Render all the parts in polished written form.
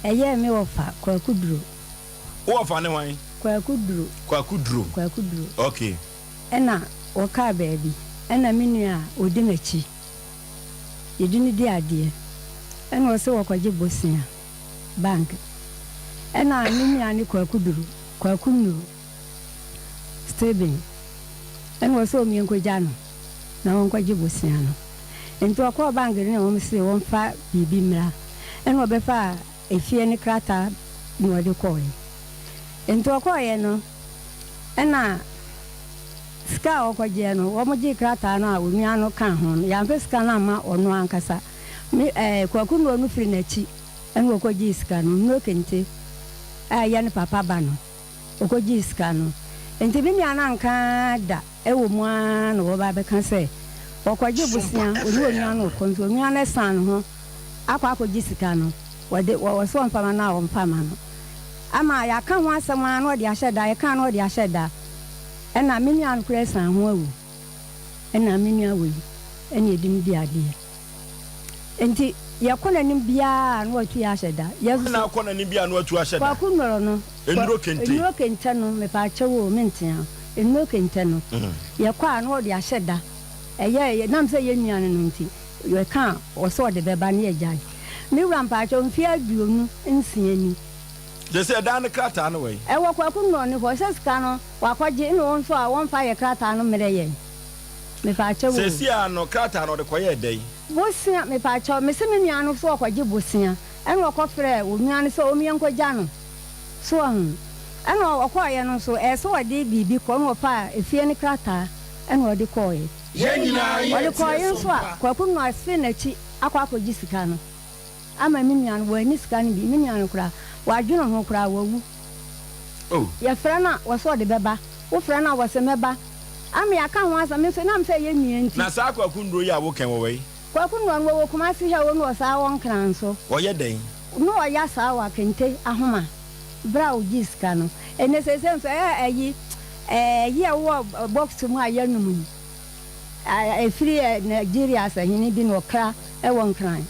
Ɛyɛɛ me wɔfa Kwaku Duro. Wo wɔfa ne hwan? Kwaku Duro. Kwaku Duro. Kwaku Duro. Okay. Ɛna wɔkaa baabi. Ɛna me nua a ɔdi m'akyi, yɛdi no di adeɛ. Ɛna ɔse wɔkɔgye bosea, bank. Ɛna me nua ne Kwaku Duro, Kwaku Nnuro, Stephen. Ɛna ɔse wɔn yɛnkɔgya no na wɔnkɔgye bosea no. Nti ɔkɔɔ bank no na wɔn se wɔmfa biribi mmra. Ɛna ɔbɛfaa efie no krataa na ɔde kɔɔe. Nti ɔkɔɔeɛ no, ɛna sika a ɔkɔgyeɛ no, wɔgyee krataa no a onua no kaa ho no, yɛamfa sika no amma ɔno ankasa. Me ɛɛ Kwaku Nnuro no firi n'akyi ɛna ɔkɔgyee sika no, Nnuro Kente a ɛyɛ ne papa ba no, ɔkɔgyee sika no. Nti me nua no anka da. Ɛwɔ mu ara na wɔba abɛka sɛ wɔkɔgye bosea, ɔne onua no rekɔ, nti onua no asiane ne ho akɔ akɔgye sika no, wɔde, wɔ sɛ ɔmfa ma no a ɔmfa mma no. Ama yɛaka ho asɛm ara na ɔde ahyɛ da, yɛka na ɔde ahyɛ da, ɛna me nua no koraa asiane ho awu, ɛna me nua wei ɛna ɛdi me di adeɛ. Nti yɛkɔ n'anim biara a na watu yɛ ahyɛ da. Yɛ Hwan na akɔ n'anim biara na watu ahyɛ da? Kwaku Nnɔrɔ no. Nnuro kente. Nnuro kente no, mepaakyɛw o, mentea. Nnuro kente no, yɛkɔ a na ɔde ahyɛ da. Ɛyɛ, ɛnam sɛ yɛn nua no no nti, yɛka a, ɔsɛ ɔde bɛba na yɛgyae. Me wura mpaakyɛw, mfeɛ 26 ni. Kyerɛ sɛ ɛdan no krataa no wɔ he? Ɛwɔ Kwaku Nnɔrɔ no hɔ. Sɛ sika no, wakɔgye, ɛna wɔn nso a wɔmfa yɛ krataa no mmerɛ yɛn. Mepaakyɛw o. Seesei ara no, krataa no, ɔde kɔyɛɛ dɛn? Bosea, mepaakyɛw, mese me nua no sɛ ɔkɔgye bosea, ɛna ɔkɔfrɛɛ onua no sɛ ɔmmie nkɔgya no. So wahu? Ɛna ɔkɔeɛ no nso, ɛyɛ sɛ ɔde biribi kɔ, ɛna ɔfaa efie no krataa ɛna ɔde kɔeɛ. Ɔde kɔeɛ nso a, Kwaku no afe n'akyi akɔ akɔgye sika no ama me nua no, wanni sika no bi, me nua no koraa, wadwene ho koraa, wawu. Yɛfrɛ no a, wɔse ɔde bɛba, wofrɛ no a, wɔse mɛba. Ama yɛaka ho asɛm, me nso nam sɛ ɛyɛ nua nti. Na saa Kwaku Nnuro yi a woka yi, wɔwɔ he? Kwaku Nnuro no, wɔwɔ Kumasi ha o, na ɔsaa wɔ Nkran nso. Wɔyɛ dɛn? Na ɔyɛ asaawa kente ahoma berɛ a ɔgyee sika no. Ɛnnɛ seesei nso ɛyɛ ayi, ɛyi a ɛwɔ box mu a yɛnom yi, ɛfiri Nigeria asahene bi na ɔkra wɔ Nkran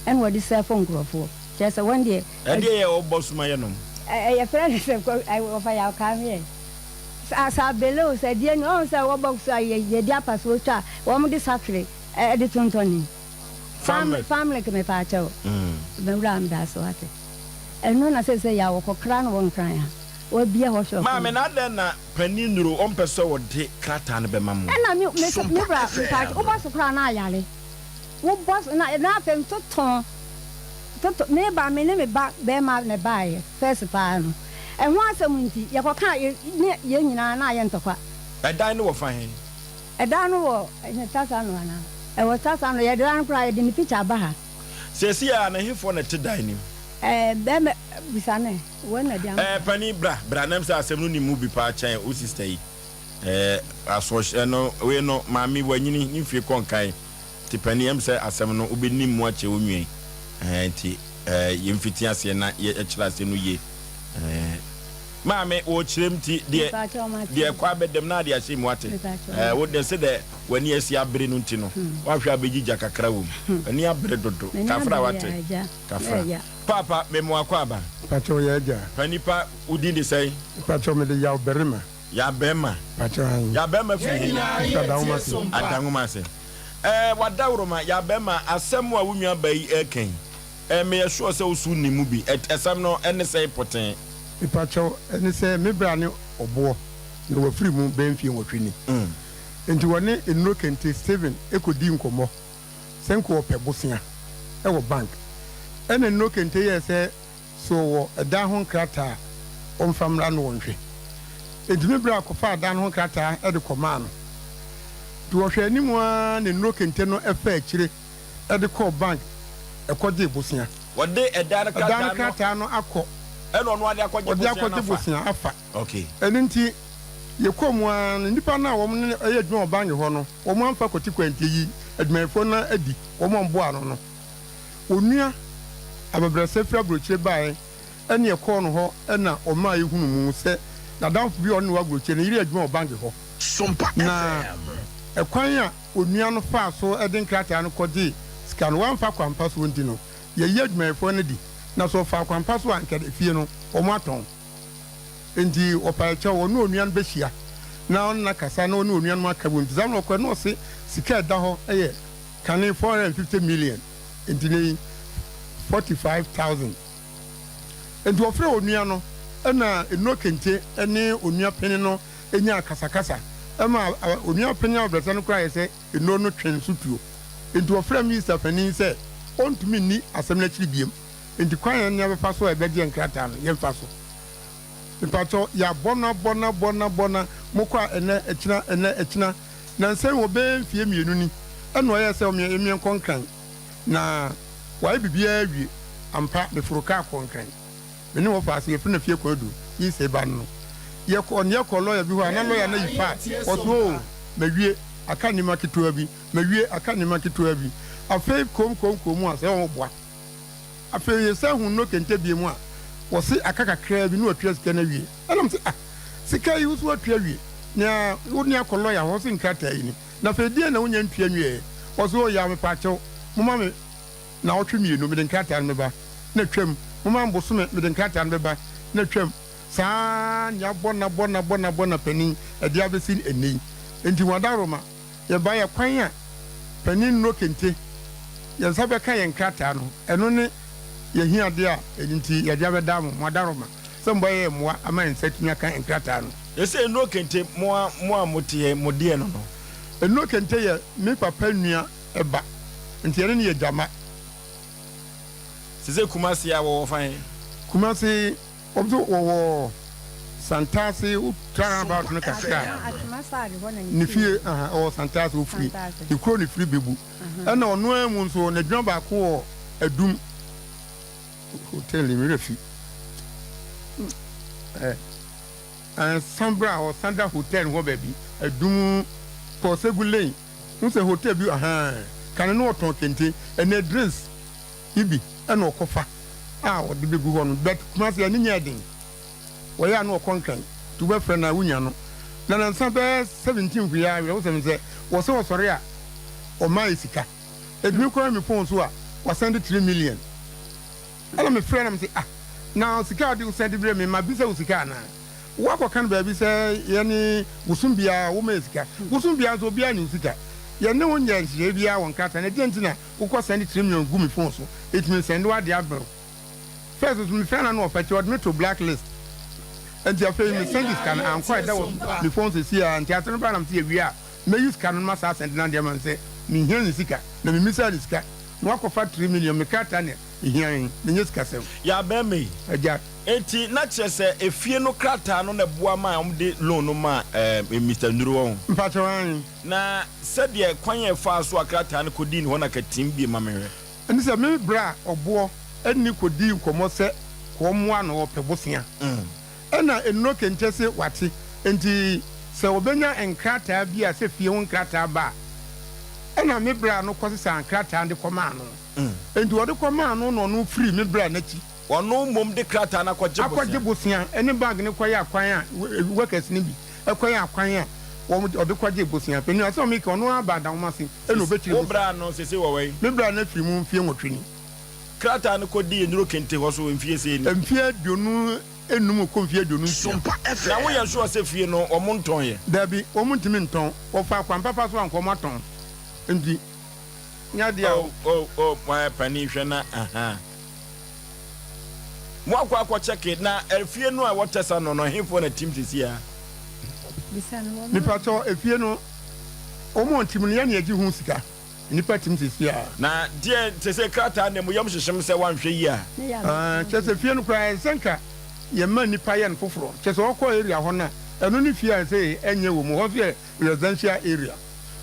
ɛna ɔde sɛɛfo nkorɔfoɔ. Kyerɛ sɛ wɔn deɛ. Ɛdeɛ yɛ ɔbɔ suma yɛnom? Yɛfrɛ no sɛ, wɔfa yɛ ɔkaa me ɛ. Sa abele o, sɛ deɛ ni, ɔhu sɛ wɔ box a yɛde apasoɔ twa a, wɔn de sakre de tontɔn ni. Farm milk. Farm milk me paa kyɛw. Me wura me da so ate. Ɛno na sɛ sɛ yɛ a wɔkɔ kra no wɔ Nkran a, wɔabie hɔ shop. Maame na adɛn na panin Nuro ɔmpɛ sɛ ɔde krataa no bɛma mo? Ɛna me me me wura me paa kyɛw, wobɔ so koraa na ayare. Wobɔ so na na afei ntotɔn toto me ba me ne me ba bɛrima na ɛbaeɛ first paa no. Ɛho asɛm nti yɛkɔkaa yɛ ne yɛn nyinaa na ayɛ ntɔkwa. Ɛdan no wɔ fa he? Ɛdan no wɔ ɛhe Tasano anaa? Ɛwɔ Tasano, yɛde dan no koraa yɛde ne picture aba ha. Seesei a na hefoɔ na ɛte dan no mu? Ɛɛ bɛrima bisa no ɛ, wɔn na de ama. Ɛɛ panin bra bra nam sɛ asɛm no nim mu bi paa kyɛn wo sister yi. Ɛɛ asoɔhyɛ no wei no maame wanyini ne mfie kɔ nkan nti panin ɛm sɛ asɛm no wobɛnim mu akyɛ wo nua yi ɛɛ nti ɛɛ yɛmfiti aseɛ na yɛkyerɛ aseɛ no yie ɛɛ. Maame, wɔrekyerɛ mu nti deɛ deɛ ɛkɔ abɛdam na ade ahyɛ mu ate. Ɛɛ wo deɛ sɛdeɛ w'ani asi abere no nti no, woahwɛ abɛgyi gya kakra wɔ mu. W'ani abere dodo. Kafra wate. Kafra. Paapa, me mo akɔ aba. Mpakyɛw yɛ agya. Pa nipa, wo din de sɛn? Mpakyɛw mede Yaw Barima. Yaw Barima. Mpakyɛw ayi. Yaw Barima firi he? Mefiri Adanwoma ase. Adanwoma ase. Ɛɛ w'adaworoma, Yaw Barima, asɛm a wo nua baa yi ɛɛka yi, Ɛɛ meyɛ sure sɛ wo so wonim mu bi. Ɛ ɛsɛm no ɛne sɛn pɔtee? Mepakyɛw, ɛne sɛ me bra ne ɔboɔ, na wafiri mu bɛyɛ mfeɛ nwɔtwe ni. Enti wɔne Nnuro Kente Stephen kɔdii nkɔmmɔ sɛ nka ɔpɛ bosea wɔ bank. Ɛna Nnuro Kente yɛɛ sɛ sɛ ɔwɔ ɛdan ho nkrataa a ɔmfa mmra na ɔnhwɛ. Enti me bra kɔfaa dan no ho nkrataa de kɔmaa no. Nti wɔhwɛɛ anim ara na Nnuro Kente no faa akyire de kɔɔ bank kɔgyee bosea. Wɔde ɛdan no Ɛdan no krataa no. krataa no akɔ. Ɛna ɔno ara de akɔgye Ɔde bosea no akɔgye afa. bosea afa. Okay. Ɛno nti, yɛkɔɔ mu ara no, nnipa no a wɔn ne no yɛ adwuma wɔ bank hɔ no, wɔn amfa kwati kwan nti, yɛyii adwumayɛfoɔ no adi, wɔn a wɔboaa no no. Onua abɛbrɛsɛ firi aburokyire baeɛ ɛne yɛkɔɔ no hɔ na ɔmaa yɛhunuu mu sɛ n'adamfo bi a ɔne no wɔ aburokyire no yere yɛ adwuma wɔ bank hɔ. Na ɛkwan a onua no faa so de nkrataa no kɔgyee sika no, wamfa kwampa so nti no, yɛayi adwumayɛfoɔ no adi. Na sɛ ɔfaa kwan pa so a anka efie no wɔatɔn. Enti ɔpae kyɛw, ɔne onua no bɛhyia na ɔne no akasa na ɔne onua no aka bom. Nti saa na ɔkɔɛ na ɔse sika a ɛda hɔ yɛ kane 450 million, enti nnɛ yi 45,000. Enti ɔfrɛɛ onua no ɛna Nnuro Kente ne onua panin no nyaa kasakasa ɛma onua panin abɛbrɛsɛ no koraa yɛ sɛ Nnuro no twe nso tuo. Enti ɔfrɛɛ minista panin sɛ ɔntumi nni asɛm no akyiri biom. Enti kwan a yɛn bɛfa so a yɛbɛgye yɛn nkrataa no, yɛmfa so. Mepakyɛw, yɛabɔ no abɔ no abɔ no abɔ no, mokɔ a ɛnnɛ, ɛkyena, ɛnnɛ, ɛkyena. Nnansa yi wɔ bɛyɛ mfeɛ mmienu ni ɛna ɔyɛɛ sɛ ɔmeɛ yɛmeɛ nkɔ Nkran. Na wayɛ biribiara awie. Ampa, meforo kaa kɔɔ Nkran. Me ne wɔfa ase, yɛfiri no fie kwan du, Yisei ba no no. Yɛkɔ, ɔne yɛkɔɔ lɔya bi hɔ a na lɔya no ayi faa, ɔse oo, mawie, aka nneɛma ketewa bi, mawie, aka nneɛma ketewa bi. Afei koom koom koom a, sɛ wɔboa. Afei yɛsan hu no kente bio a, wɔse aka kakraa bi na watua sika no awie. Ɛna mese ah, sika yi wo so watua awie, nea wo ne akɔ lɔya hɔ, ɔse nkrataa yi ni, na afei deɛn na wonya ntua nwieɛ? Ɔse oh yaa mepaakyɛw, moma me naawɔtwe mmienu mede nkrataa no bɛba, na twam, moma me bosome mede nkrataa no bɛba, na twam. Saa ara na yɛabɔ no abɔ no abɔ no abɔ no panin ɛde abɛsi ɛnnɛ yi. Enti wɔn adaworoma. Yɛba yɛ kwan a panin nnuro kente, yɛn nsa bɛka yɛn nkrataa no, ɛno ne yɛn ahiadeɛ a ɛno nti yɛde abɛdaa mo, mo adaworoma, sɛ mobɛyɛ yɛn mmoa ama yɛn nsa atumi aka nkrataa no. Yɛsɛ nnuro kente, mo a mo a mote ha yi, mo deɛ no no. Nnuro kente yɛ me papa nua ba, nti yɛne no yɛ gyama. Sese Kumasi a wɔwɔ fan? Kumasi. Wɔn nso wɔwɔ Santase, wo tra roundabout no kakra a, ne fie aha ɛwɔ Santase, ofiri ne kuro ne firi Bebu. Ɛna ɔno ara mu nso n'adwuma baako wɔ Adum hotel mi werɛ fi ɛ Sanbra hɔ, Sanda hotel hɔ baabi, Adum Pɔsegu lane, n sɛ hotel bi ahan, kane no ɔtɔn kente, ɛnɛ drinks. yi bi na ɔkɔfa a ɔde bɛgu hɔ no but Kumasi ani nyɛɛ den wɔyɛ a na ɔkɔ Nkran nti wobɛfrɛ no a wonya no na nansa bɛyɛ 17 yi ara awerɛhosɛm sɛ wɔ sɛ ɔsɔre a ɔma yɛ sika ɛtumi kɔɛ me phone so a wasɛnde 3 million ɛna mefrɛ na mese ah na sika a wode sɛnde brɛ me mabisa wo sika anaa Woakɔka no baabi sɛ yɛne bosom biara woma yɛ sika. Bosom biara nso obiara nni wo sika. Yɛne wo nyɛɛ nhyehyɛe biara wɔ nkrataa no. Ɛdeɛn nti na wokɔ sɛnde trimion gu me phone so? Enti me sɛnde wo adeɛ abrɛ wo. First nso mefrɛ no a na ɔfa akyi, ɔde me to black list. Enti afei me sɛnde sika no ankɔ a ɛda wɔ me phone seesei ara. Nti asɛm no baa na mese yɛwie a mɛyi sika no na masan asɛnde no adeɛ ama no sɛ menhia ne sika na memmisaa ne sika na wakɔfa trimion me krataa na Ehia yɛn, na ɛnyɛ sikasɛm. Yɛ abɛɛma yi. Agya. Enti na kyerɛ sɛ efie no krataa no na ɛboa maa wɔde loan no maa ɛɛ Mister Nnuro wɔ ho? Mpakyɛw, aane. Na sɛdeɛ kwan a ɛfaa so a krataa no kɔdii ne hɔ na ka tim bie ma menhwɛ. Ɛne sɛ me bra ɔboɔ ɛne kɔdii nkɔmmɔ sɛ kɔmmoa no ɔpɛ bosea. Ɛna Nnuro kente se wate, enti sɛ ɔbɛnya nkrataa bi a sɛ fie ho nkrataa ba a, ɛna me bra no kɔsesaa nkrataa no de kɔmaa no. Enti wɔde kɔmaa no na ɔno firii me bra no akyi. Ɔno mmom de krataa no akɔgye bosea. Akɔgye bosea ne bag no kɔyɛ akwan a workers no bi kɔyɛ akwan a wɔn ɔde kɔgyee bosea. Panin asɛm a meka ɔno ara baa Danwomase ɛna ɔbɛkyiri Wo bosea. bra no seesei wɔ wɛn? Me bra no afiri mu mfeɛ nwɔtwe ni. Krataa no kɔdii Nnuro Kente hɔ so mfeɛ sei ni. Mfeɛ 25 kɔ mfeɛ 26. Na woyɛ sure sɛ fie no wɔn ntɔn yɛ? Dabi, wɔn ntumi ntɔn. Wɔfaa kwan papa so a anka wɔn atɔn nti. Nyɛ adeɛ a. Oh oh oh my panin hwɛ na ahaa. Mo akɔ akɔ check na efie no a ɛwɔ tɛsa no no ɛhefoɔ na tim sisi a. Mepakyɛw efie no wɔn a wɔtim no yɛn na yɛgye ho sika nnipa tim sisi a. Na deɛ sese krataa na mu yam hyehyem sɛ wanhwɛ yie a. Aah kyerɛ sɛ fie no koraa ɛnsɛ nka yɛma nnipa yɛ no foforɔ kyerɛ sɛ ɔkɔ area hɔ no a ɛno ne fie a ɛsɛ ɛnyɛ wɔ mu hɔ nso yɛ residential area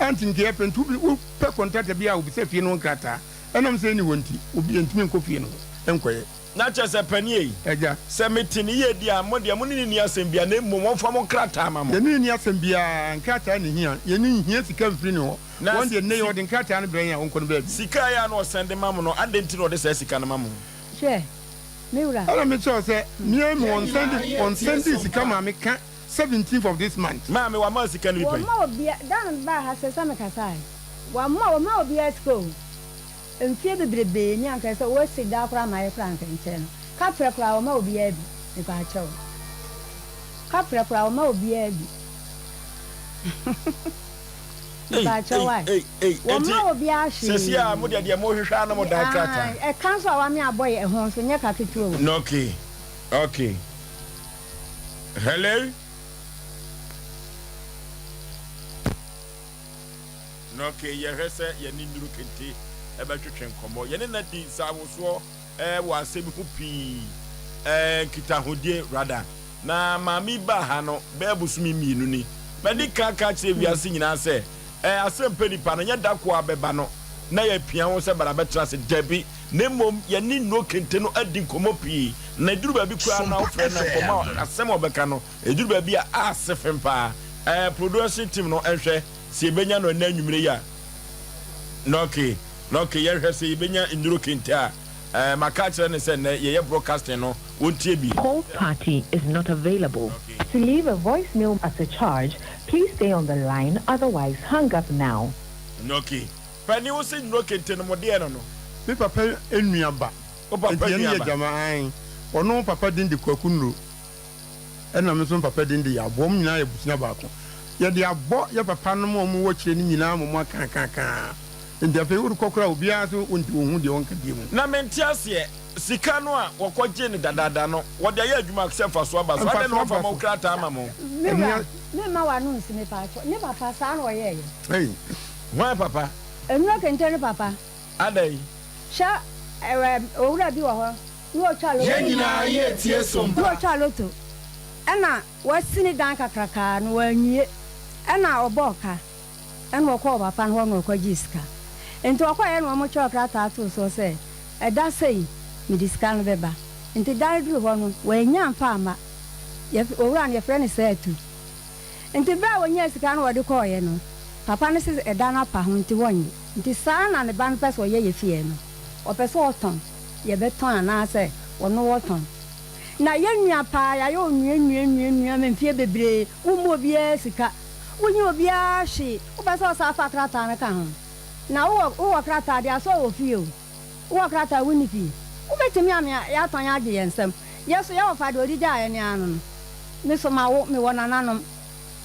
a nti nka yɛpɛ nti wobi wopɛ kɔntrata bi a obisa fie no ho nkrataa ɛnam sɛ ɛnni hɔ nti obi yɛntumi nkɔ fie no ho nkɔyɛ. Na kyerɛ sɛ panin ei, Agya. sɛ mete ne yie deɛ a, mo deɛ mo ne no nni asɛm biara, na mmom wɔmfa mo nkrataa mma mo. Yɛne no nni asɛm biara, nkrataa na ɛhia, yɛne nhia sika mfiri ne hɔ, Na wɔn deɛ nnɛ yi si. wɔde nkrataa no brɛ yɛn a wɔnkɔ no baabi. Sika a ɛyɛ a na ɔsɛnde ma mo no, adɛn nti na ɔde saa sika no ma mo? Hwɛ, me wura. Ɛna mekyerɛ wo sɛ, me ara mu wɔnsɛnde, wɔnsɛndee sika maa me ka Seventeenth of this month. Maame, wama wo sika no bi pɛn? Wɔmma obia, da no mebaa ha sɛ sɛ mekasae. Wamma, wɔmma obiara sika o. Mfie bebrebee ni anka ɛsɛ wasi daa koraa ma ayɛ koraa anka nkyɛ no. Kaprɛ koraa wɔma obiara bi. Mepaakyɛw. Kaprɛ koraa wɔma obiara bi. Mepaakyɛw wai. Wɔmma obiara hwee. Sɛsi a mo deɛ deɛ mo hwehwɛ ara na mo dan krataa. Ae, ɛka nso a wame abɔ yɛ ɛho nso nyɛ ka ketewa o. Okay, okay. Hello? Na okay, yɛhwɛ sɛ yɛne Nnuru Kente bɛtwetwe nkɔmmɔ. Yɛne no adi nsawosoɔ wɔ asɛm ho pii, nkitahodie rather. Na maame yi baa ha no bɛyɛ bosome mmienu ni. Madi kan aka akyerɛ wiase nyinaa sɛ, asɛm pɛ nipa no, nyɛ da ko a bɛba no na yɛapia wo sɛ bra bɛtena ase. Dabi, na mmom yɛne Nnuro Kente no adi nkɔmmɔ pii. Na ɛduru baabi koraa no a wofrɛ no a, nkɔmmɔ a asɛm a ɔbɛka no, ɛduru baabi a, ase fem paa. Production team no nhwɛ. Sɛ yɛbɛnya no ɛnnɛ anwumerɛ yi a, na okay, na okay, yɛnhwɛ sɛ yɛbɛnya nnuro kente a, eh, maka akyerɛ no sɛ nnɛ yɛyɛ broadcasting no, wɔntie bi. Called party is not available. Okay. To leave a voicemail at a charge, please stay on the line, otherwise hang up now. Na okay. Panin wo se nnuro kente no mo deɛ no no? Me papa nua ba. Wo papa Nti yɛne nua yɛ ba. gyama ae. Ɔno papa din de Kwaku Nnuro. Ɛna me nso me papa din de Yaw. Wɔn nyinaa yɛ abusua baako. Yɛde abɔ yɛ papa nom a wɔwɔ akyire no nyinaa ma wɔakaakaaka. Nti afei worekɔ koraa a obiara nso wonte wɔnhu deɛ wɔnka bio mu. Na mente aseɛ, sika no a wɔkɔ gyee no dadaada no wɔde ayɛ adwuma sɛ mfasoɔ aba so, adɛn na Mfasoɔ wɔmfa aba mo so. krataa mma mo? Me wura, me mma w'ano nsi mepaakyɛw. Ne papa, saa na ɔyɛeɛ. Ei. Hwan papa? Nnuro kente no papa. Adɛn? Hwɛ, ɛwɛ, owura bi wɔ hɔ. Na otwa loto. Yɛn nyinaa yɛ tie som pa. Na otwa loto. Ɛna wasi ne dan kakrakaa no wanwie. Ɛna ɔbɔɔ ka. Ɛna ɔkɔɔ papa no hɔ na ɔkɔgyee sika. Nti ɔkɔeɛ na wɔkyerɛw krataa too soɔ sɛ ɛda sei mede sika no bɛba. Nti da no duruu hɔ no wannya amfa amma. Yɛf owura no yɛfrɛ no Sɛɛtu. Nti berɛ a wɔnyaa sika no wɔde kɔeɛ no, papa no se ɛda no apa ho nti wɔnnye. Nti saa na ne ba no pɛ sɛ ɔyɛ yɛ fie no. Ɔpɛ sɛ ɔtɔn. Yɛbɛtɔn anaasɛ ɔno ɔtɔn. Na yɛn nua paa, yɛayɛ onua nua nua nua ma mfeɛ bebree, womma obiara sika, wonyɛ obiara hwee, wopɛ sɛ ɔsan fa krataa no ka ho. Na wowɔ wowɔ krataa deɛ asɔ wɔ fie o, wowɔ krataa wonni fie. Wobɛtumi ame yɛatɔn agye yɛn nsam. Yɛ so yɛwɔ fa deɛ ɔde gyaa yɛn ara no no. Me so mawo, mewɔ nananom.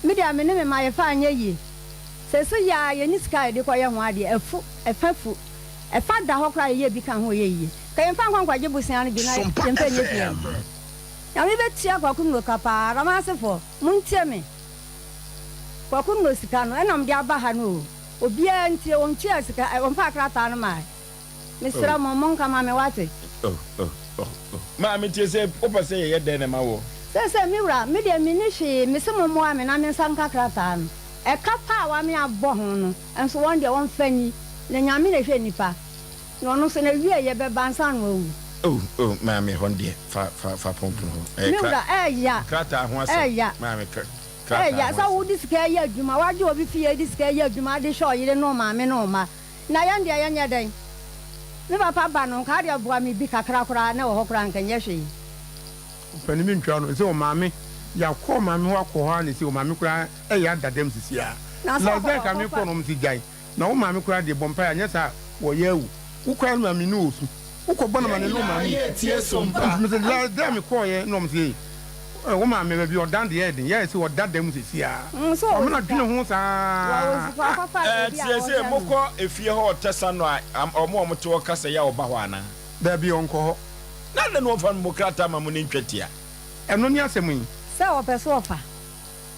Me deɛ me ne me mma yɛfa anyɛ yie. Seesei ara yɛnni sika a yɛde kɔyɛ ho adeɛ, afu, ɛfa fu. Ɛfa da hɔ koraa yɛyɛ bi ka ho ɔyɛ yie. Ka yɛmfa nkɔ nkɔgye bosea no bi na Sompa yɛmfa nyɛ fie FM. no. Nyame bɛtua Kwaku Nnuro ka paa. Ramasefoɔ, montie me. Kwaku Nnuro sika no ɛna mede aba ha no o. Obiara ntie, ɔntuaa sika, ɔmfaa krataa no maae. Mesrɛ mo, monka ma me, woate? Oh, oh, oh, oh. Maame tie sɛ wopɛ sɛ yɛyɛ dɛn na ɛma woɔ? Seesei me wura, me deɛ menni hwee, mese mommoa me na me nsa nka krataa no. Ɛka pa a wame abɔ ho no nso wɔn deɛ wɔmfa nyi, na Nyame na ɛhwɛ nnipa, na ɔno nso n'awieɛ bɛba ansa na wawu. Oh, oh, maame hɔ no deɛ, fa, fa, fa pɔnkno hɔ. Ɛyɛ Me kra, wura, ɛɛya, krataa ho asɛm. ɛɛya, Maame, kra, krataa ɛɛya ho sɛ asɛm. wode sika ɛyɛ adwuma, wagye obi fie de sika ɛyɛ adwuma de hwɛ ɔyere ne ɔmaame ne ɔmma, na yɛn deɛ yɛnyɛ dɛn? Me papa ba no, nka adeɛ boa me bi kakra koraa na ɛwɔ hɔ koraa nka ɛnyɛ hwee. Ɔpɛni me ntwa no sɛ ɔmaame yakɔ ɔmaame hɔ akɔ hɔ a na ɛsɛ ɔmaame koraa ɛyɛ ada dɛm sisi a Na sɛ last day ka me ɔkɔfa. kɔ no ɔmo se gyae na wo maame koraa deɛ bɔ mpaeɛ anyɛ saa a wɔyɛ awu wo koraa no maame ne osu wo kɔ bɔ no Yɛn amane ne wo nyinaa maame yɛ tie som pa. nti me se last day a me kɔɔyɛ na ɔmo se ei wo maame baabi ɔdan deɛ ɛyɛ den yɛ sɛ ɔda dɛm sisi a Mm, sɛ ɔwɔ ɔmo na sika. dwene ho Wɔwɔ saa sika ah. ɔkɔfa Ɛɛ, baabi a tie sɛ wɔhwɛ no. mokɔ efie hɔ ɔtɛsa no a, am, ɔmo a ɔmo te hɔ ka sɛ yɛ a ɔba hɔ anaa? Dabi ɔnkɔ hɔ. Na adɛn na wɔmfa mo krataa ma mo ne ntwa tia? Ɛno ne asɛm yi. Sɛ ɔpɛ sɛ ɔfa,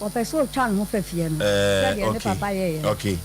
ɔpɛ sɛ ɔtwa ne ho fa fie no, Ɛɛ, sɛdeɛ ne okay, papa yɛeɛ no. okay.